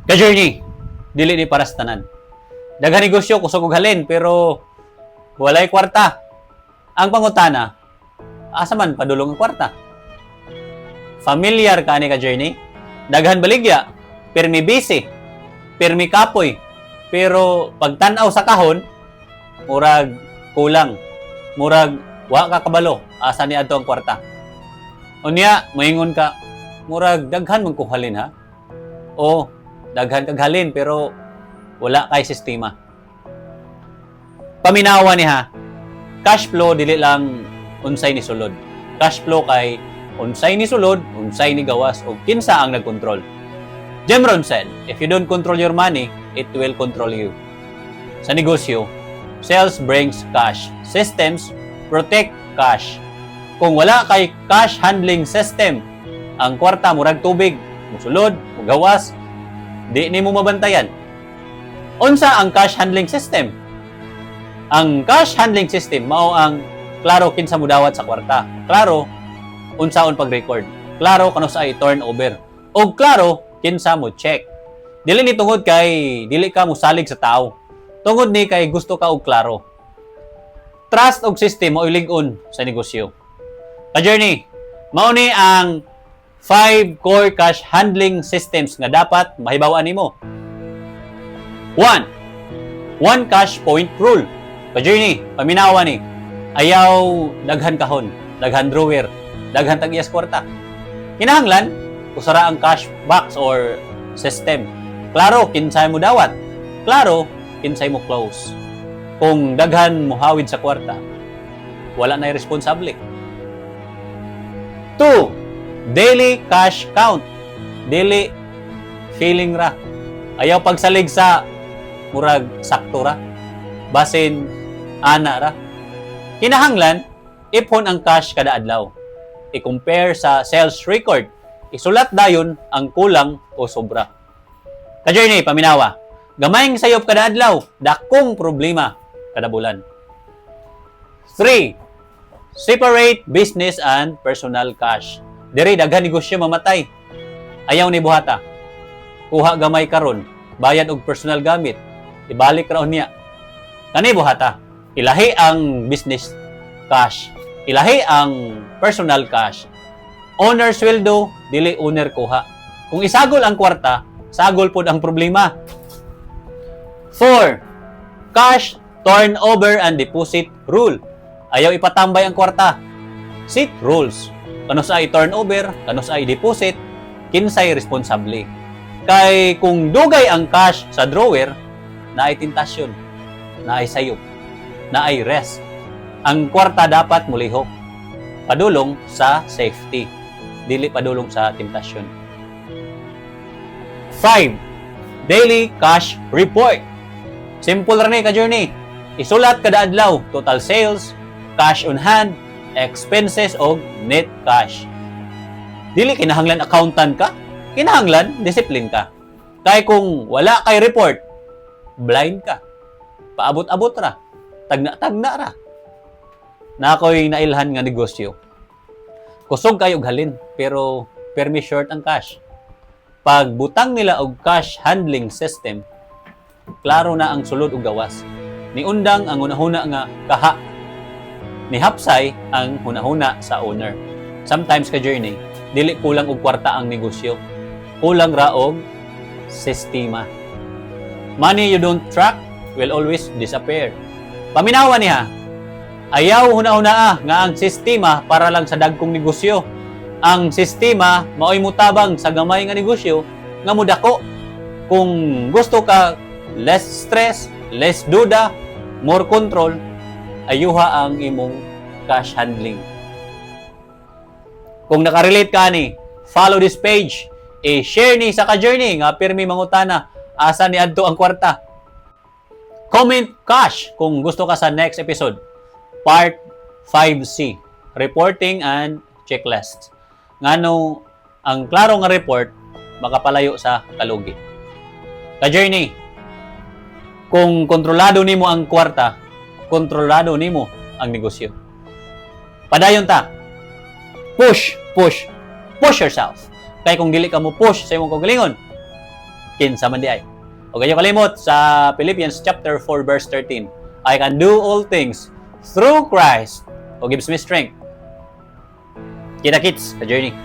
Ka-journey, dili ni para sa tanan. Daghan negosyo kusog og halin pero walay kwarta. Ang pangutana, asa man padulong ang kwarta? Familiar ka ni, ka-journey? Daghan baligya, pirmi busy, pirmi kapoy, pero pagtan-aw sa kahon, murag kulang. Murag wa ka kabalo asa ni adto ang kwarta. Unya, moingon ka, "Murag daghan man kong halin ha." O, daghan kag halin pero wala kay sistema. Paminawa ni ha. Cash flow dili lang unsay ni sulod. Cash flow kay unsay ni sulod, unsay ni gawas ug kinsa ang nagkontrol. Jim Rohn said, "If you don't control your money, it will control you." Sa negosyo, sales brings cash. Systems protect cash. Kung wala kay cash handling system, ang kwarta murag tubig, musulod, mugawas, di nimo mabantayan. Unsa ang cash handling system? Ang cash handling system mao ang klaro kinsa mudawat sa kwarta. Klaro unsaon pag-record. Klaro kanus-a i-turn over. Og klaro kinsa mo check. Dili ni tungod kay dili ka mosalig sa tao. Tungod ni kay gusto ka og klaro. Trust og system mao lig-on sa negosyo. Ka-journey, mao ni ang 5 core cash handling systems nga dapat mahibaw-an nimo. 1. One cash point rule. Ka-journey, paminawa ni. Ayaw daghan kahon, daghan drawer, daghan tag-iyas kwarta. Kinahanglan usa ra ang cash box or system. Klaro kinsay mo dawat. Klaro kinsay mo close. Kung daghan mo hawid sa kwarta, wala na responsable. 2. Daily cash count. Dili feeling ra. Ayaw pagsalig sa murag sakto ra. Basin ana ra. Kinahanglan ipon ang cash kada adlaw. I-compare sa sales record. Isulat dayon ang kulang o sobra. Ka-journey, paminawa. Gamayng sayop kada adlaw, dakong problema kada bulan. 3. Separate business and personal cash. Diri daghan negosyo mamatay. Ayaw ni buhata. Kuha gamay karon, bayad og personal gamit, ibalik ra niya. Kani buhata. Ilahi ang business cash. Ilahi ang personal cash. Owner sweldo, dili owner kuha. Kung isagol ang kwarta, sagol pod ang problema. 4. Cash turnover and deposit rule. Ayaw ipatambay ang kwarta. Set rules. Kanus-a i-turnover, kanus-a i-deposit, kinsay responsable. Kay kung dugay ang cash sa drawer, naay tentasyon, naay sayop, naay risk. Ang kwarta dapat mulihok. Padulong sa safety, dili padulong sa tentasyon. 5. Daily cash report. Simple ra ni, ka-journey. Isulat kada adlaw total sales, cash on hand, expenses og net cash. Dili kinahanglan accountant ka, kinahanglan discipline ka. Kay kung wala kay report, blind ka. Paabot-abot ra. Tagna-tagna ra. Na ako'y nailhan nga negosyo. Kusog kayo og halin, pero permi short ang cash. Pag butang nila og cash handling system, klaro na ang sulod ug gawas. Niundang ang hunahuna nga kaha. Nihapsay ang hunahuna sa owner. Sometimes, ka journey, dili kulang og kwarta ang negosyo. Kulang ra og sistema. Money you don't track will always disappear. Paminawa niya, ayaw huna-hunaa nga ang sistema para lang sa dagkong negosyo. Ang sistema mao'y mutabang sa gamay nga negosyo nga mudako. Kung gusto ka less stress, less duda, more control, ayuha ang imong cash handling. Kung nakarelate ka ni, follow this page, i-share ni sa ka-journey nga pirmi mangutana asa ni adto ang kwarta. Comment cash kung gusto ka sa next episode. Part 5C, Reporting and Checklist. Ngano ang klaro nga report makapalayo sa kalugi. Ka-journey, kung kontrolado nimo ang kwarta, kontrolado nimo ang negosyo. Padayon ta. Push, push, push yourself. Kay kung dili ka mo push sa imong kaugalingon, Kinsa man diay. O ayaw kalimot sa Philippians chapter 4 verse 13. "I can do all things through Christ who gives me strength." Kita kits sa journey.